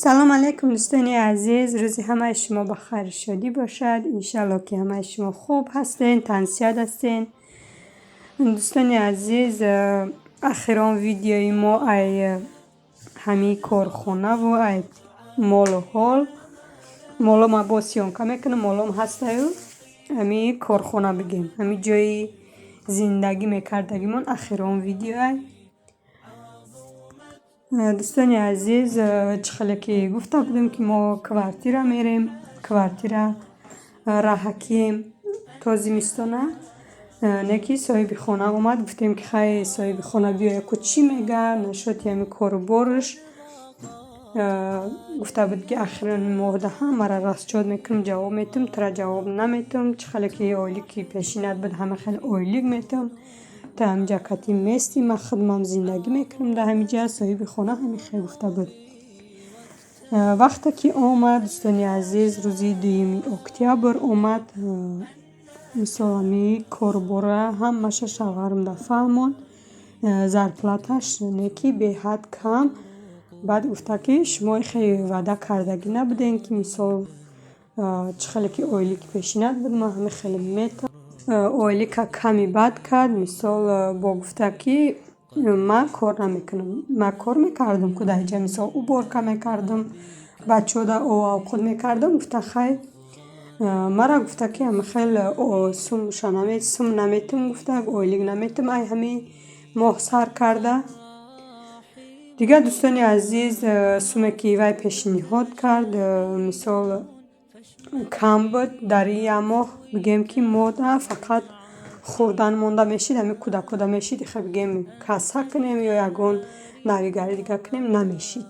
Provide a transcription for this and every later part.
Салом алейкум, дӯстони азиз! Рӯзи ҳамаи шумо ба хайру шодӣ бошад. Иншалло, ки ҳамаи шумо хуб ҳастен, тансиҳат ҳастен. Дӯстони азиз, ахирон видеои мо ай ҳамин корхонаву ай молу ҳол. Моло ма боз съёмка мекунам, молом ҳастаю. Ҳамин корхона бигем, ҳамин ҷои зиндагӣ мекардагимон ахирон видеоай. Дӯстони азиз, чӣ хеле ки гуфта будем, ки мо квартира мерем, квартира раҳакием то зимистона. Не ки соҳиби хона омад, гуфтем, ки хай, соҳиби хона биёя ку, чӣ мега нашоти ҳамин кору бораш. Гуфта буд, ки ахирани моҳда ҳамаро расчёт мекунам, ҷавоб метам, тура ҷавоб наметам. Чӣ хеле ки ойлики пешинат буд, ҳама хел ойлик метам. Ту ҳаминҷа кати местӣ, ман худмам зиндагӣ мекунам дар ҳаминҷа. Соҳиби хона ҳамин хел гуфта буд. Вақте ки омад, дӯстони азиз, рӯзи 2 октябр омад. Мисол, ҳамин корубора ҳамаша шавҳарам да фаҳмонд. Зарплаташ не ки беҳад кам. Баъд гуфта, ки шумо хеле ваъда кардагӣ набудем, ки мисол, чӣ хеле ки ойлики пешинат буд, ман ҳамин хеле метам. Ойлика ками бад кард. Мисол, бо гуфта, ки ман кор намекунам. Ман кор мекардам ку дар инҷа, мисол, уборка мекардам, бачаҳода овқот мекардам. Гуфта, хай, мара гуфта, ки ҳамин хел сум наметам, гуфта, ойлик наметам ай ҳамин моҳ сар карда. Дигар, дӯстони азиз, суме ки вай пешниҳод кард, мисол, кам буд. Дар ин як моҳ, бигем, ки мода фақат хӯрдан монда мешид, ҳамин кӯдакода мешид. Ихе бигем, касса кунем ё ягон навигари дига кунем, намешид.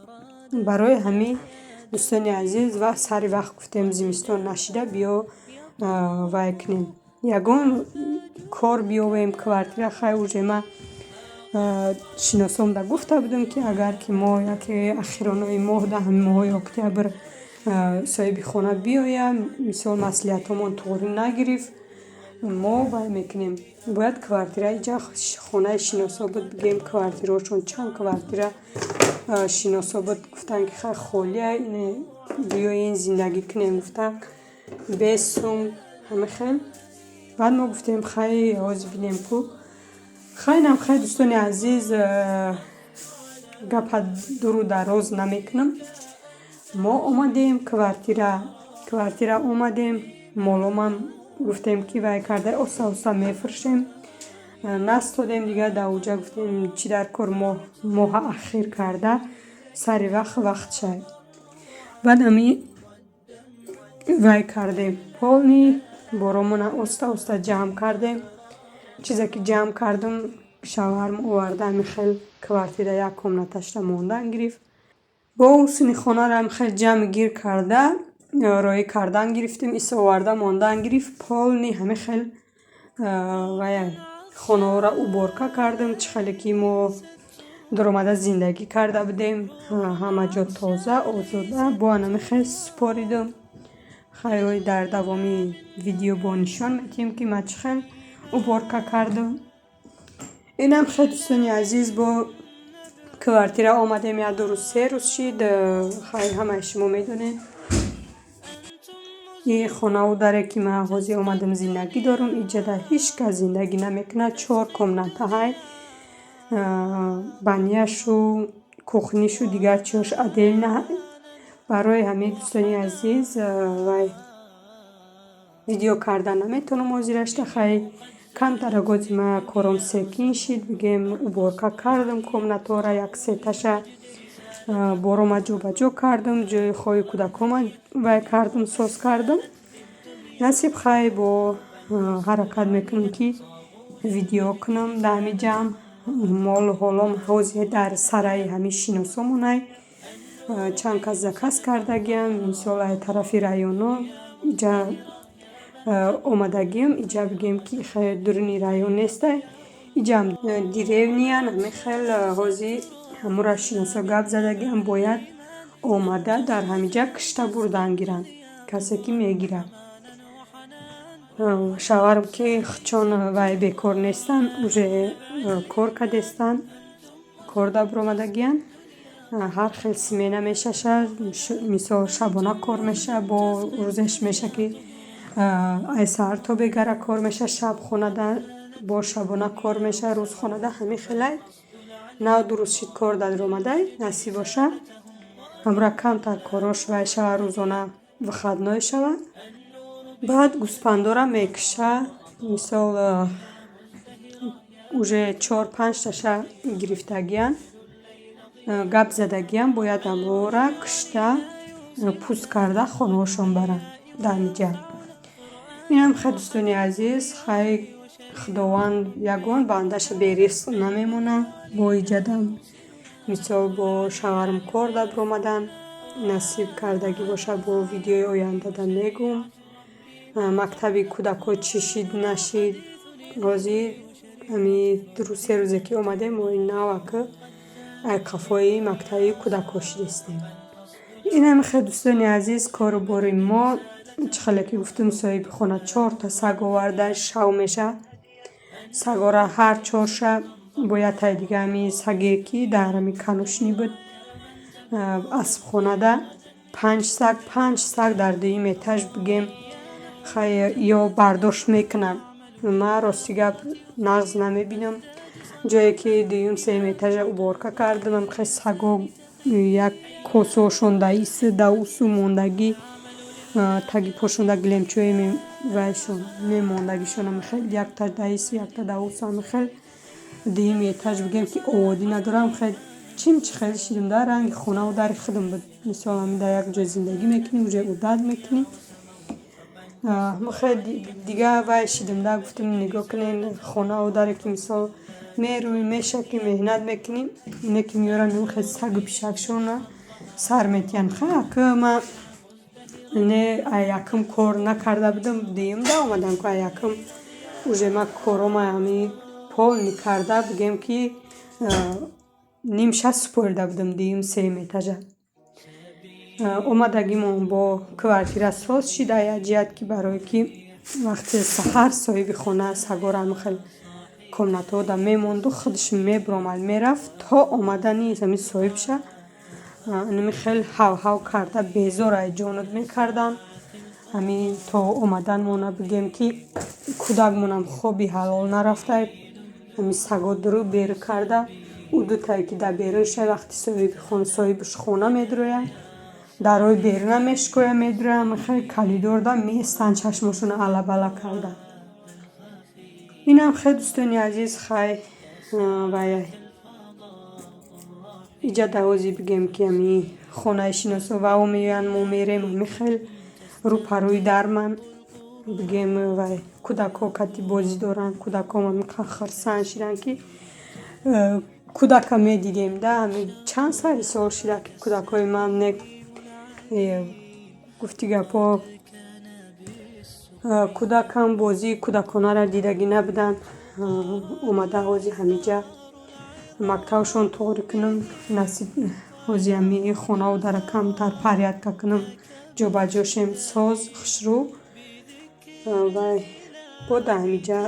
Барои ҳамин, дӯстони азиз, ва сари вақт гуфтем, зимистон нашида биё вай кунем, ягон кор биёвем, квартира. Хай, уже ма шиносомда гуфта будам, ки агар ки мо яке ахиронои моҳ, да ҳамин моҳҳои октябр соҳиби хона биёяд, мисол, маслиҳатҳомон туғрӣ нагирифт, мо вай мекунем, бояд квартира. Иҷа хонаи шиносо буд, бигем, квартираҳошон, чанд квартира шиносо буд. Гуфтанд, ки хай, холия, биёен, зиндагӣ кунем, гуфтанд, без сум, ҳама хел. Баъд мо гуфтем, хай, ҳозир бинем ку. Хайнам хай, дӯстони азиз, гапа дуру дароз намекунам. Мо омадем квартира. Квартира омадем, моломам гуфтем, ки вай карда, оста оста мефурӯшем. Настодем дигар дар уҷа, гуфтем, чӣ дар кор, моҳа ахир карда, сари вақт вақт шай. Баъд ҳами вай кардем, полный боромона оста оста ҷамъ кардем. Чизе ки ҷамъ кардам, шавҳарам оварда, ҳамин хел квартира як комнаташро мондан гирифт. Бо усуни хонаро ҳамин хел ҷамъ гир карда, роӣ кардан гирифтем, ис оварда мондан гирифт. Полный ҳамин хел вай хонаҳоро уборка кардам, чӣ хеле ки мо дуромада зиндагӣ карда будем, ҳама ҷо тоза, озода. Бо ҳамин хел супоридам. Хайр, дар давоми видео бо нишон медиҳем, ки ман чӣ хел уборка кардам. Инам хел, дӯстони азиз, бо квартира омадем, як 2 рӯз, 3 рӯз шид. Хайр, ҳамаи шумо медонед, ин хонаву даре ки ман ҳозир омадам зиндагӣ дорам, иҷода ҳеҷ кас зиндагӣ намекунад. Чор комната ҳай, баняшу, кухнишу, дигар чиҳош отдельно. Барои ҳамин, дӯстони азиз, вай видео кардан наметавонам ҳозирашта. Хай, камтара гози ма кором секин шид, бигем, уборка кардам комнатаҳоро, як сеташа борома ҷобаҷо кардам, ҷои хоби кӯдакома вай кардам, соз кардам. Насиб, хай, бо ҳаракат мекунам, ки видео кунам дар ҳамин ҷамъ. Молу ҳолом ҳозир дар сараи ҳамин шиносомонай. Чанд кас заказ кардагиам, мисол, аз тарафи районо иҷа омадагиам. Иҷа, бигем, ки хеле дуруни район нестай, иҷам деревнян. Ҳамин хел ҳозир ҳамура шиносо гап задагиам, бояд омада дар ҳаминҷа кишта бурдан гиранд, касе ки мегирад. Шавҳарам ки чон вай бекор нестанд, уже кор кардестанд, кор да баромадагиянд. Ҳар хел смена мешаша, мисол, шабона кор меша, бо рӯзеш меша, ки ай саҳар то бегара кор меша, шаб хонада, бо шабона кор меша, рӯз хонада, ҳамин хелай. Нав дуруст шид, кор даромадай, насиб боша. Ҳамра камтар корош вай шава, рӯзона выходной шава. Баъд гӯспандора мекуша, мисол, уже чор панҷташа гирифтагиян, гап задагиян, бояд ҳамора кушта, пӯст карда, хонаҳошон баранд дар ҳамиҷа. Инам хай, дӯстони азиз, хай, Худованд ягон бандаша беризқ намемонад. Бо иҷадам, мисол, бо шавҳарам кор даромадан, насиб кардагӣ боша, бо видеои ояндада мегӯм. Мактаби кӯдакҳо чӣ шид, нашид. Ҳозир ҳами 2 рӯз, 3 рӯзе ки омадем, мо навака ай қафои мактаби кӯдакҳо шидистем. Инам хел, дӯстони азиз, кору бори мо. Чӣ хеле ки гуфтум, соҳиби хона чорта саг оварда, шав меша. Сагора ҳар чорша бояд тай дига ҳами саге, ки дар ҳами конюшни буд, аспхонада панҷ саг, панҷ саг дар дуюм этаж, бигем, хай, ё бардошт мекунанд. Ман, рости гап, нағз намебинам. Ҷое ки дуюм, сеюм этажа уборка кардам, хел саго як косаҳошон да ису да усу мондагӣ, таги пошонда гилемчаҳои вайшон мемондагишон, хел якта да ису, якта да усу, ҳами хел дуюми этаж, бигем, ки оводӣ надорам. Хел чим чӣ хел шидам да, ранги хонаву дари худам буд. Мисол, ҳами дар як ҷо зиндагӣ мекунӣ, уже одат мекунӣ. Хел дига вай шидам да, гуфтам: нигоҳ кунед, хонаву даре ки, мисол, мерӯӣ, мешакӣ, меҳнат мекунӣ, ине ки меоранд, хел сагу пишакшона сар метиҳанд. Хай, ака, ман не, якум кор накарда будам, дуюм да омадам ку, якум уже ман корома ҳами полный карда, бигем, ки нимша супорида будам дуюм, сеюм этажа. Омадагимон бо квартира соз шид як ҷиҳат, ки барое ки вақте саҳар соҳиби хона сагора ҳами хел комнатаҳода мемонду, худаш мебиромад, мерафт, то омадани ҳами соҳибша инами хел ҳав-ҳав карда, безор ай ҷонат мекарданд. Ҳамин то омаданмона, бигем, ки кӯдакмонам хоби ҳалол нарафта, ҳамин саго дуру беру карда, ӯ дутае ки дар берун шавад, вақти соҳибаш хона медурояд, дарҳои беруна мешикояд, медурояд, ҳами хел коридорда меистанд, чашмошонро ала-бала карда. Инам хел, дӯстони азиз, хай, вай иҷа ҳозир, бигем, ки ҳами хонаи шиносо вао меоянд, мо мерем, ҳами хел рӯпарӯи дарман, бигем, вай кӯдакҳо кати бозӣ доранд. Кӯдакҳом ҳами хурсанд шиданд, ки кӯдака медидем да. Ҳами чанд сари сол шида, ки кӯдакҳои ман не, гуфти гапҳо, кӯдакам бозии кӯдаконаро дидагӣ набуданд. Омада ҳозир ҳамиҷа мактабшон тоғрӣ кунам, насиб, ҳозир ҳами хонаву дара камтар порядка кунам, ҷобаҷо шем, соз, хушрӯ, вай бо дар ҳамиҷа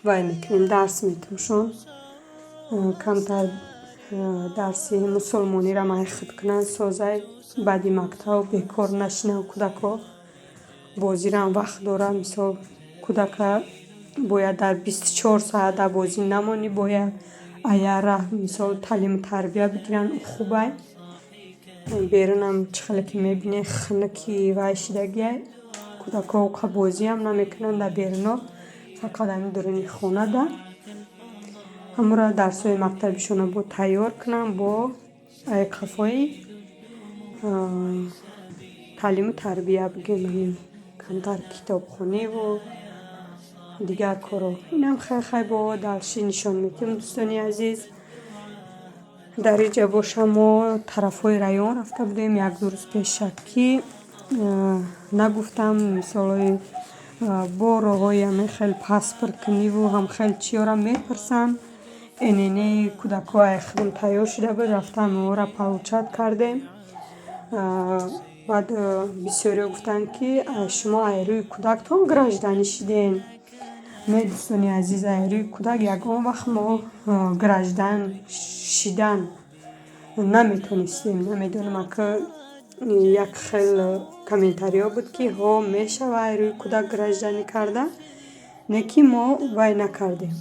вай мекунем, дарс метавшон, камтар дарси мусулмониро майхуд кунанд, созай, баъди мактаб бекор нашинанд кӯдакҳо, бозирам вақт дорад. Мисол, кӯдака бояд дар 24 соат дар бозӣ намонӣ, бояд ая раҳ, мисол, таълиму тарбия бигиранд, хубай. Берунам чӣ хеле ки мебинед, хунуки вай шидагиай, кӯдакҳо бозиам намекунанд дар беруно, фақат ҳамин дуруни хонада. Ҳамуро дарсҳои мактабишонро бо тайёр кунам, бо ай қафои таълиму тарбия, бигем, ҳамин камтар китобхониву дигар корҳо. Инам хай, хай, бо дальше нишон медиҳем, дӯстони азиз. Дар инҷа боша, мо тарафҳои район рафта будем як-ду рӯз пешакӣ. Нагуфтам, мисолҳои бо роҳҳои ҳамин хел паспорткуниву ҳамхел чиёро мепурсанд. НН-и кӯдакҳо ай худам тайёр шуда буд, рафтам, онро получать кардем. Баъд бисёриҳо гуфтанд, ки шумо ай рӯи кӯдактон гражданин шидем. Не, дӯстони азиз, ай рӯи кӯдак ягон вақт мо граждан шидан Наметонистем, намедонам, ака, як хел комментариҳо буд, ки ҳо, мешава рӯи кӯдак гражданӣ карда, не ки мо вай накардем,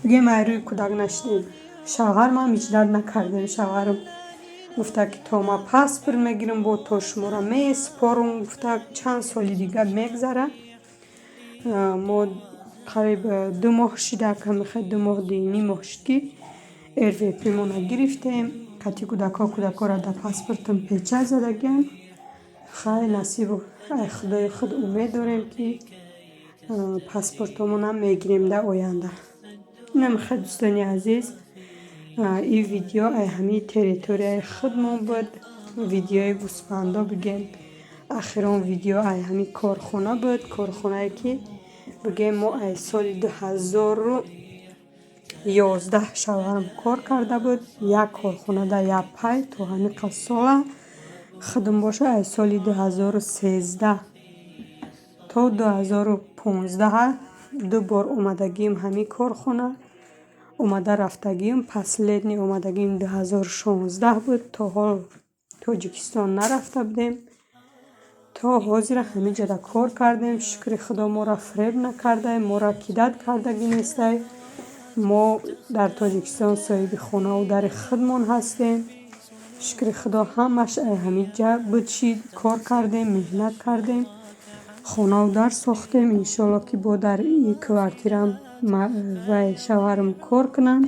бигем, ай рӯи кӯдак нашидем. Шавҳармам иҷдат накардем. Шавҳарам гуфта, ки то ма паспорт мегирам, бо то шуморо месупорум, гуфта, чанд соли дига мегзара. Мо қариб 2 моҳ шида, камихе 2 моҳ, 2.5 моҳ шуд, ки РВП-мона гирифтем кати кӯдакҳо. Кӯдакҳоро дар паспортам печать задагиам. Хай, насибу ай Худои худ умед дорем, ки паспортҳомонам мегирем дар оянда. Инам хел, дӯстони азиз, ин видео ай ҳамин территорияи худмон буд. Видеои гӯсфандо, бигем, ахирон видео ай ҳамин корхона буд. Корхонае, ки, бигем, мо ай соли 2011 шавҳарам кор карда буд як корхонада, як пай, то ҳамин қад сола. Худам боша, ай соли 2013 то 2015 ду бор омадагием ҳамин корхона, омада рафтагием. Последний омадагием 2016 буд. То ҳол Тоҷикистон нарафта будем. То ҳозира ҳамин ҷода кор кардем. Шукри Худо, моро фиреб накардай, моро кидать кардагӣ нестай. Мо дар Тоҷикистон соҳиби хонаву дари худмон ҳастем. Шукри Худо, ҳамаш ай ҳамин ҷа буд, шид, кор кардем, меҳнат кардем, хонаву дар сохтем. Иншоалло, ки бо дар ин квартирам вай шавҳарам кор кунанд,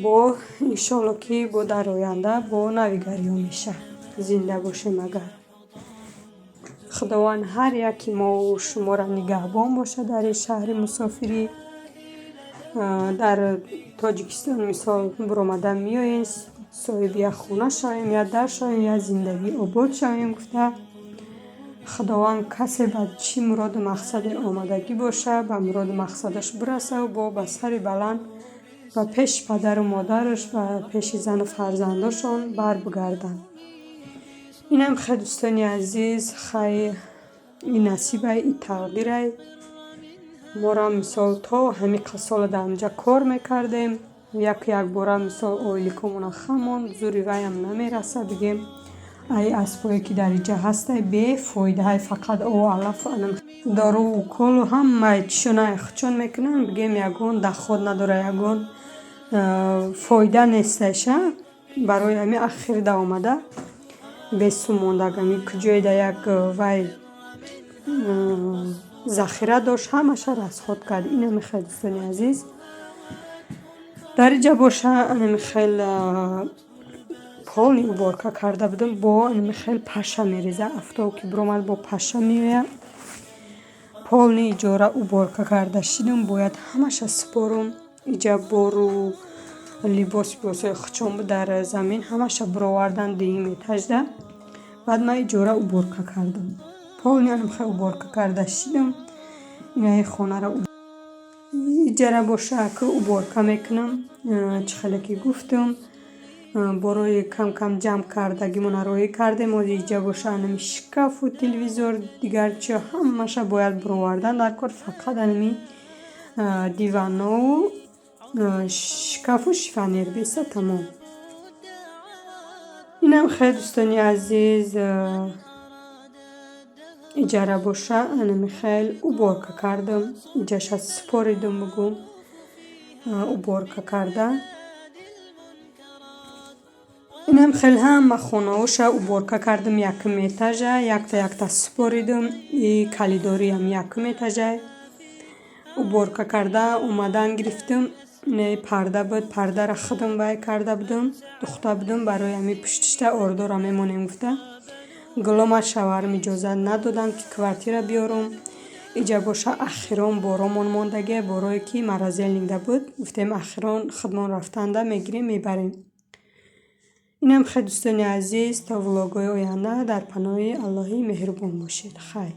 бо иншоалло, ки бо дар оянда бо навигариҳо мешавад, зинда бошем агар. Худованд ҳар яки мову шуморо нигаҳбон бошад дар ин шаҳри мусофирӣ. Дар Тоҷикистон, мисол, биромада меоем, соҳиби як хона шавем, як дар шавем, як зиндагӣ обод шавем гуфта. Худованд касе ба чӣ муроду мақсаде омадагӣ боша, ба муроду мақсадаш бирасаву бо ба сари баланд ба пеши падару модараш, ба пеши зану фарзандошон барбигарданд. Инам хел, дӯстони азиз. Хай, ин насибай, ин тақдирай. Морам, мисол, то ҳамин қад сола дар ҳаминҷа кор мекардем. Яку якбора, мисол, ойликомона хамон, зури вайам намераса, бигем, ай аспое, ки дар инҷа ҳастай, бефоидаҳай, фақат о алаф, дору, уколу, ҳамаи чишона хучон мекунанд, бигем, ягон доход надора, ягон фоида нестайша. Барои ҳамин ахирда омада бесум мондаг. Ами куҷоеда як вай захира дошт, ҳамаша расход кард. Инами хел, дӯстони азиз. Дар инҷа боша, анами хел полный уборка карда будам. Бо анами хел паша мереза. Афтоб ки биромад, бо паша меояд. Полный иҷора уборка карда шидум, бояд ҳамаша супорум. Иҷа бору либос, либосҳои хучон буд дар замин, ҳамаша бировардан дуюм этажда. Баъд ман иҷора уборка кардам, полный анам хел уборка карда шидум. Инаи хонаро иҷара боша, ки уборка мекунам, чӣ хеле ки гуфтум, борои кам кам ҷамъ кардагимона роҳӣ кардем. Ози иҷа боша, анами шкафу телевизор, дигар чиё ҳамаша бояд бировардан дар кор. Фақат анами диванову шкафу шифоньер беста, тамом. Инам хел, дӯстони азиз. Иҷара боша, анами хел уборка кардам, иҷаша супоридум, бугум, уборка карда. Инам хел ҳама хонаҳоша уборка кардам. Якум этажа якта якта супоридум. И калидориам якум этажа уборка карда омадан гирифтам. Инаи парда буд, пардара худам вай карда будам, духта будам. Барои ҳамин пуштишта ордора мемонем гуфта. Гулома шавҳарам иҷозат надоданд, ки квартира биёрум. Иҷа боша, ахирон боромон мондагия, борое ки морозильникда буд. Гуфтем, ахирон худмон рафтанда мегирем, мебарем. Инам хел, дӯстони азиз. То влогҳои оянда дар паноҳи Аллоҳи меҳрубон бошед. Хайр.